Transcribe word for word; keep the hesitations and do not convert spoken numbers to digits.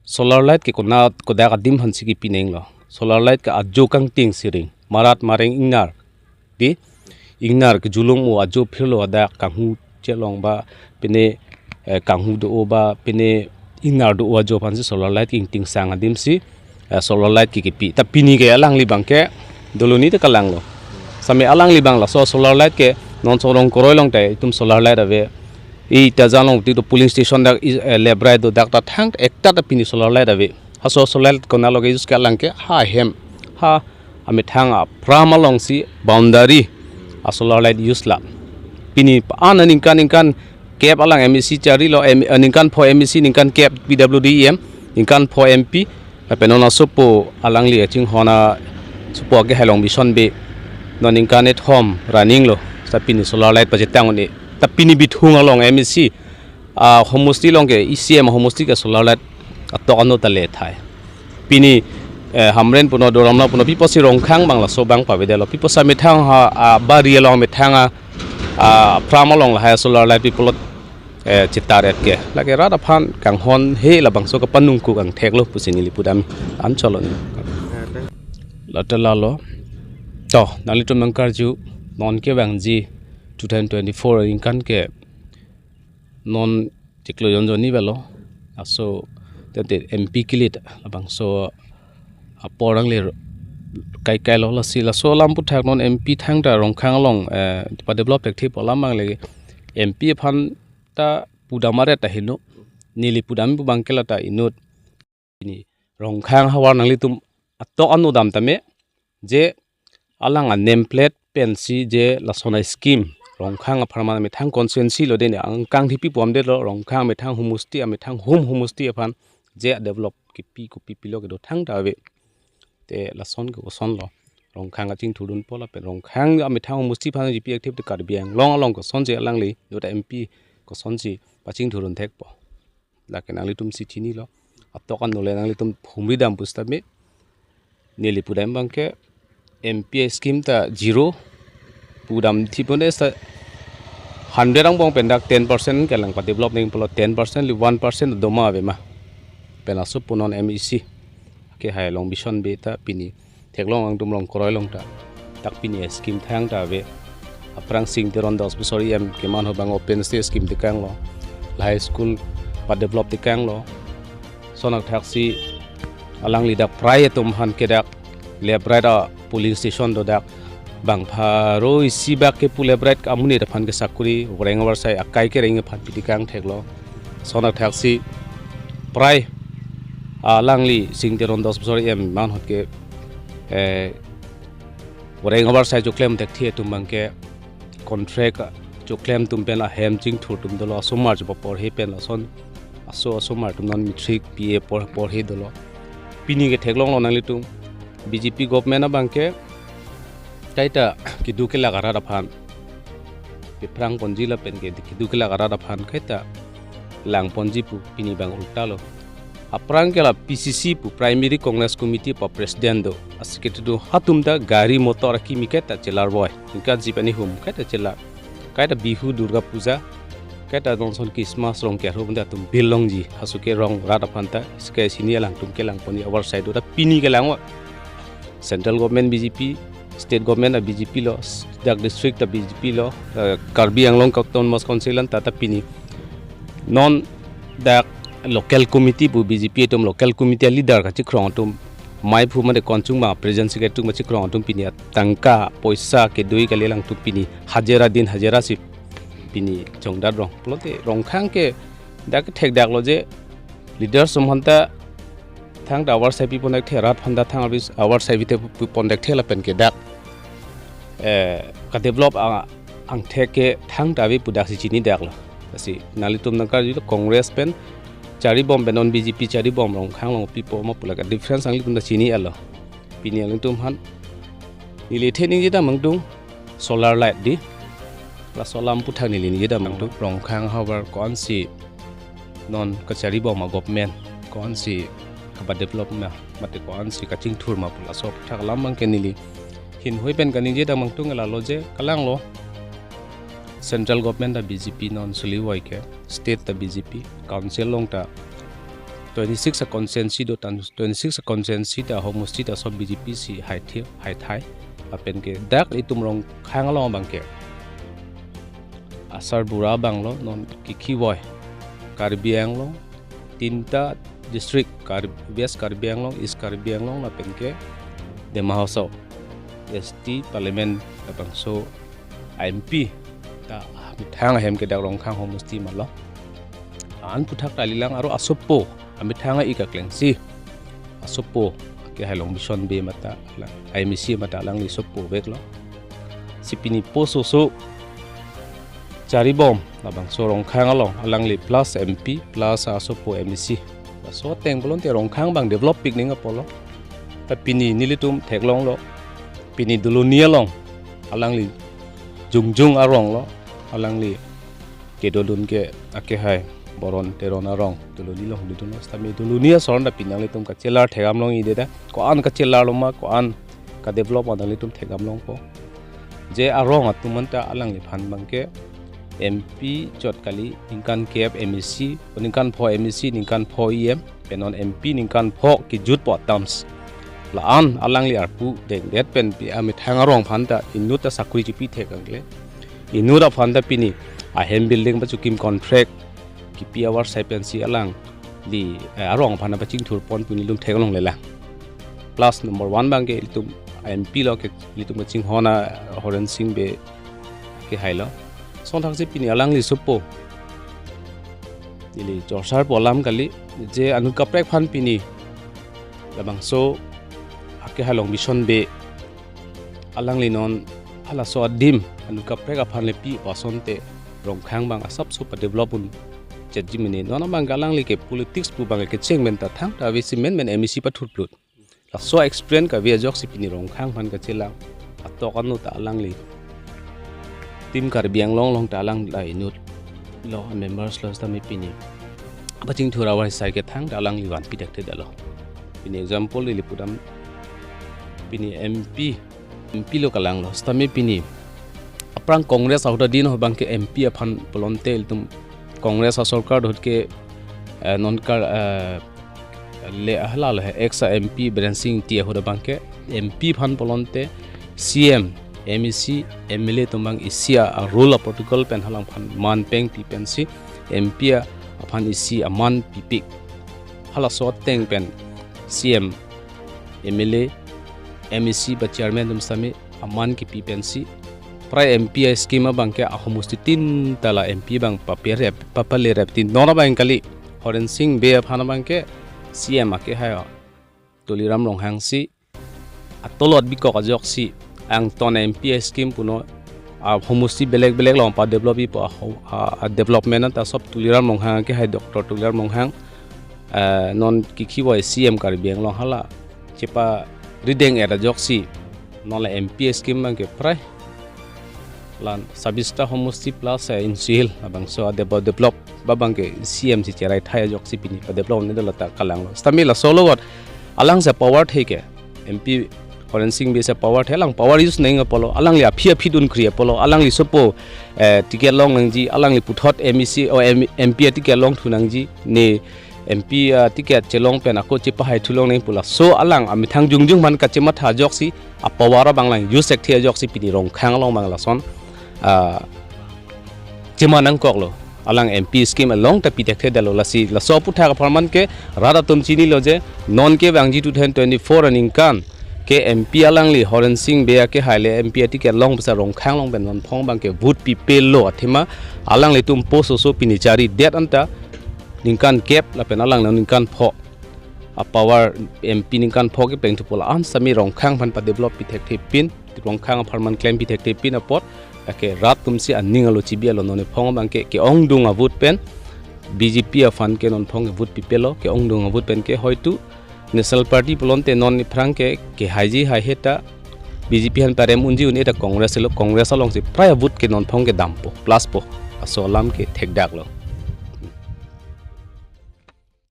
Solar light ke konat kodak adim aphansi kepinanglo. Solar light ke ajo kangting siring. Marat mareng ingnar. Di ingnar kejulung mo ajo phirlo, hadak kanghu chelong ba pine, eh, kanghu do-o ba pine ingnar do-o ajo aphansi solar light ke ingting sang adimsi, eh, solar light ke kepi. Ta pini ke alangli abangke doloni ta kalanglo. Same alangli abang laso solar light ke non Songrong Koroi along ta itum solar light ave. Ita jan along ti do polling station dak i, eh, left right do dak ta thang ekta ta pini solar light ave. Haso solar light konat lo ke use ke alang ke ha hem ha amethang apram alongsi boundary a solar light use la. Pini an ningkan ningkan kep alang M A C charilo, em, eh, ningkan pho M A C, ningkan kep P W D E M, ningkan pho M P, lapen non asopo alangli achinghon asopo ke Hailong Bison Bey, non ningkan ethom running lo, sa pini solar light pachetang un-e. Ta pini Bithung along M A C, ah, homosti along ke E C M homosti ke solar light atok ano ta le thai. Pini, eh, Hamren puno, Doramla puno, pi apotsi Rongkhang abang laso abang pavedetlo, pi apotsi amethang ha, ah, bari along amethang a, ah, apram along lahai solar light pi pulo, eh, chetar-et ke. Lake rat aphan kanghon he labangso kapanungkuk angthek lo pusi neli pudam anchot lo ni. Lata lalo. To, nanglitum nangkarju, non kevangji two thousand twenty-four aningkan ke non chiklo jon jonni avelo. Laso tete M P kilit labangso apor angle kaikai lo, lasi laso alam aphuthak non M P thangta Rongkhang along, eh, padevelop thekthe pu alam angle M P aphan ta pudam aret ta heno, neli pudam pu abangke lata inut. Pini Rongkhang ahavar nanglitum atok ano dam tame, je alang a name plate pensi je lason a scheme Rongkhang apharman amethang constituency lo deni angkang thipi pomdetlo, Rongkhang amethang homosti, amethang hum homosti aphan je develop kipi kopi pilo kedo thangta ave. Te lason ke kosonlo, Rongkhang kachingthurdunpo lapen Rongkhang amethang homosti aphan G P active te Karbi Anglong along kosonsi alangli do ta M P kosonsi pachingthurdun thekpo. Lake nanglitumsi chinilo. Atok ano le nanglitum humri dam pusitame, neli pudam abangke M P scheme ta zero pudam thipon de sa hundred angbong pen dak ten percent kelang padevelop nangji pulo, ten percent li one percent doma avema. Pen asopo non M A C ke Hailong Bison Bey ta pini theklong angtum Rongkoroi along ta dak pini scheme thangta ave. Aphrang Sing Teron dos bosor E M keman ho abang open stage scheme tekanglo. Lahai school padevelop tekanglo. Lason athaksi alangli dak prai atum aphan ke dak left right a polling station do dak bang pharo isi bak ke pu left right amonit aphan ke sakuri, voreng avarsai akai kereng aphan pitekang theklo. Lason athaksi prai alangli Sing Teron dos bosor E M man ahut ke, eh, voreng avarsai choklem thekthe atum abangke contract choklem atum pen ahem chingthur atum dolo, asomar chepaporhe pen lason aso asomar atum non matric P A por porhe dolo. Pini ke theklonglo nanglitum, B J P government abangke kaita keduk kelak arat aphan, kephrang ponji lapen ke keduk kelak arat aphan kaita lang ponji pu pini abang ulta lo. Aphrang ke la P C C pu Primary Congress Committee pa president do, a secretary do, hatum ta gari motor akimi kaita chelar boi. Ingka ji pani hum kaita chelar. Kaita Bihu, Durga Puja, kaita dongson Christmas, Rongkerho pu ta atum bil longji. Hasu ke rong rat aphan ta, isi ke sini alangtum kelang ponji avarsai do ta pini kelang wa. Central government B J P, state government a B J P lo, dak district a B J P lo, eh, Karbi Anglong Autonomous Council an ta ta pini. Non dak local committee pu B J P atum local committee a leader kachikhrong atum, maiphu mate konchung ma president secretary ma chikhrong atum pini atangka poisa kedui kali alangtum pini hajira din hajira si pini chongdat rong. Pulote Rongkhang ke dak thekdaklo je leaders atum aphan ta thangta avarsai pi pon thekthe, rat aphan ta thang avis avarsai pi te pi pon thekthe lapen ke dak, eh, kadevelop a angthek ke thangta ave pu daksi chinidaklo. Lasi nanglitum nangkarjulo Congress pen charibom pen non B J P charibom Rongkhang along pipo ma pu lake difference nanglitum ta chini-etlo. Pini nanglitum aphan neli the ningje dam angdung solar light di. Laso alam aphuthak neli ningje dam angdung. Rongkhang ahavar ko-ansi non kacharibom ma government, ko-ansi kapadevelop ma, mate ko-ansi kachingthur ma pu laso aphuthak alam abangke neli hinhui pen kaningje dam angdung, lalo je kalanglo. Central government ta B J P non suli wai ke, state ta B J P, council along ta twenty-six a constituency do tan, twenty-six a constituency ta homosti ta sob B J P si haithe haithai. Lapen ke dak itum Rongkhang along abangke asarbura abang lo non kikhi voi. Karbi Anglong tinta district, Kar-, West Karbi Anglong, East Karbi Anglong lapen ke Dima Hasao, S T Parliament labangso a M P ta amethang ahem ke dak Rongkhang homosti malo. An puthak talilang aro asopo amethang a-ik aklengsi asopo akehai Longbison Bey mata lang, M A C mata alangli sopo veklo. Si pini post oso charibom labangso Rongkhang along alangli plus M P plus asopo M A C. Laso ateng pulote Rongkhang abang develop pik ning apotlo. Ta pini nelitum theklonglo. Pini Doloni along alangli jongjong arong lo. Alangli kedodun ke akehai Boron Teron arong Doloni along dodun lo. Sitame Doloni ason ta pini nanglitum kachelar thekdam longji dei ta. Ko-an kachelar lo ma, ko-an kadevelop ma nanglitum thekdam longpo. Je arong atum anta alangliphan abangke M P chot kali, ningkan kep M A C, ningkan pho M A C, ningkan pho E M, pen non M P ningkan pho kejutpo terms. La-an alangli arpu dengdet pen pi amethang arong aphan ta inut ta sakuri chipi thek angle. Inut aphan ta pini ahem building pachukim contract kipi avarsai pensi alangli, eh, arong aphan pachingthurpon pu nelitum theklonglelang. Plus number one abangke ilitum M P lo ke, ilitum kachinghon a Horen Sing Bey akehai lo. Songthaksi pini alangli sopo. Ili chorsarpo alam kali, je anut kaprek aphan pini labangso akehai Longbison Bey alangli non halaso adim anut kaprek aphan le pipo asonte Rongkhang abang asapso padevelop un chetji mene. Non abangke alangli ke politics pu abangke kecheng pen ta thangta ave, si menmen M A C pathurplut. Laso experience kave ajoksi pini Rongkhang aphan kachelang atok ano ta alangli Team Karbi Anglong along ta alang la inut lo, members lo sitame pini pachingthur avarsai ke thangta alangli vanpi thekthedetlo. Pini example neli pudam, pini M P, M P lo kalanglo sitame pini aphrang Congress ahut adin ho abangke M P aphan pulote ilitum Congress asorkar ahut ke, eh, non kar, eh, le hala le ex M P Biren Singh Engti ahut abangke M P aphan pulote C M, M A C, M L A atum abang isi a rule a protocol pen halangphan man pengpi pensi M P aphan isi aman pipik. Halaso ateng pen C M, M L A, M A C ba chairman atum sitame aman kipi pensi prai M P a scheme abangke ahomosti tin ta la M P abang paperep, papalerep tin non abang kali. Horen Sing Bey aphan abangke C M akehai Tuliram Ronghang si atolot bikok ajoksi angton M P a scheme punon, ahomosti belek belek along padevelop-ipo, aho-, a, a development ta sob Tuliram Ronghang akehai, Doctor Tuliram Ronghang, eh, non kikhi voi C M Karbi Anglong hala cheparideng-et ajoksi non la M P a scheme abangke prai la sabista homosti plus, eh, Insuhil labangso a develop, develop abangke C M si cherai thai ajoksi pini padevelop ne dolo ta kalanglo. Sitame laso lo vot alang si power the ke, M P Horen Sing Bey si power the, alang power use nang apotlo, alangli aphi aphi dun kri apotlo, alangli sopo, eh, ticket long nangji, alangli puthot M A C o M-, M P a ticket longthu nangji, ne M P a ticket chelong pen ako chepahai thulong nang pu laso alang amethang jongjong aphan kachematha ajoksi a power abang lang use thekthe ajoksi pini Rongkhang along abang lason, ah, chema nangkoklo. Alang M P scheme along ta pi thekthedetlo, lasi laso aputhak apharman ke rat atum chinilo je non kevangji two thousand twenty-four aningkan ke M P alangli Horen Sing Bey akehai le M P a ticket long pusi Rongkhang along pen non phong abangke vote pipelo athema alanglitum post oso pini charidet anta ningkan kep lapen alang ningkan pho a power M P ningkan pho kepeng thupo, la-an sitame Rongkhang aphan padevelop pi thekthepin, Rongkhang apharman klempi thekthepin apot, lake rat atum si aning alo chibi alo non ephong abangke ke-ongdung a vote pen B J P aphan ke non phong vote pipelo, ke-ongdung a vote pen ke hoitu National Party pulote non iphrang ke, kehaiji haihe ta B J P aphan parem unji un-e ta Congress lo, Congress along si prai a vote ke non phong ke dampo, pluspo, laso alam ke thekdaklo.